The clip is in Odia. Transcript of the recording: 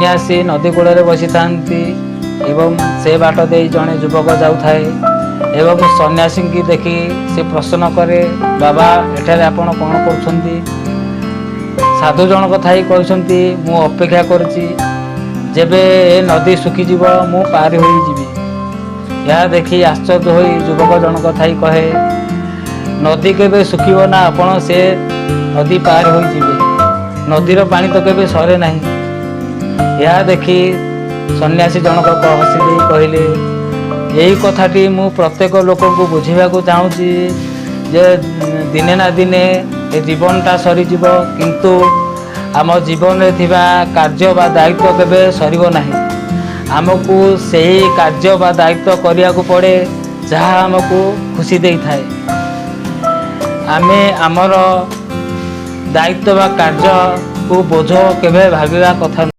ସନ୍ନ୍ୟାସୀ ନଦୀ କୂଳରେ ବସିଥାନ୍ତି ଏବଂ ସେ ବାଟ ଦେଇ ଜଣେ ଯୁବକ ଯାଉଥାଏ ଏବଂ ସନ୍ନ୍ୟାସୀଙ୍କୁ ଦେଖି ସେ ପ୍ରଶ୍ନ କରେ, "ବାବା, ଏଠାରେ ଆପଣ କ'ଣ କରୁଛନ୍ତି?" ସାଧୁ ଜଣକ ଥାଇ କହିଛନ୍ତି, "ମୁଁ ଅପେକ୍ଷା କରୁଛି, ଯେବେ ଏ ନଦୀ ଶୁଖିଯିବ ମୁଁ ପାରି ହୋଇଯିବି।" ଏହା ଦେଖି ଆଶ୍ଚର୍ଯ୍ୟ ହୋଇ ଯୁବକ ଜଣକ ଥାଇ କହେ, "ନଦୀ କେବେ ଶୁଖିବ ନା ଆପଣ ସେ ନଦୀ ପାର ହୋଇଯିବେ? ନଦୀର ପାଣି ତ କେବେ ସରେ ନାହିଁ।" ଏହା ଦେଖି ସନ୍ନ୍ୟାସୀ ଜଣକ ହସି ଦେଇ କହିଲେ, "ଏଇ କଥାଟି ମୁଁ ପ୍ରତ୍ୟେକ ଲୋକଙ୍କୁ ବୁଝିବାକୁ ଚାହୁଁଛି ଯେ ଦିନେ ନା ଦିନେ ଏ ଜୀବନଟା ସରିଯିବ, କିନ୍ତୁ ଆମ ଜୀବନରେ ଥିବା କାର୍ଯ୍ୟ ବା ଦାୟିତ୍ୱ କେବେ ସରିବ ନାହିଁ। ଆମକୁ ସେହି କାର୍ଯ୍ୟ ବା ଦାୟିତ୍ୱ କରିବାକୁ ପଡ଼େ ଯାହା ଆମକୁ ଖୁସି ଦେଇଥାଏ। ଆମେ ଆମର ଦାୟିତ୍ୱ ବା କାର୍ଯ୍ୟକୁ ବୋଝ କେବେ ଭାବିବା କଥା ନୁହେଁ।"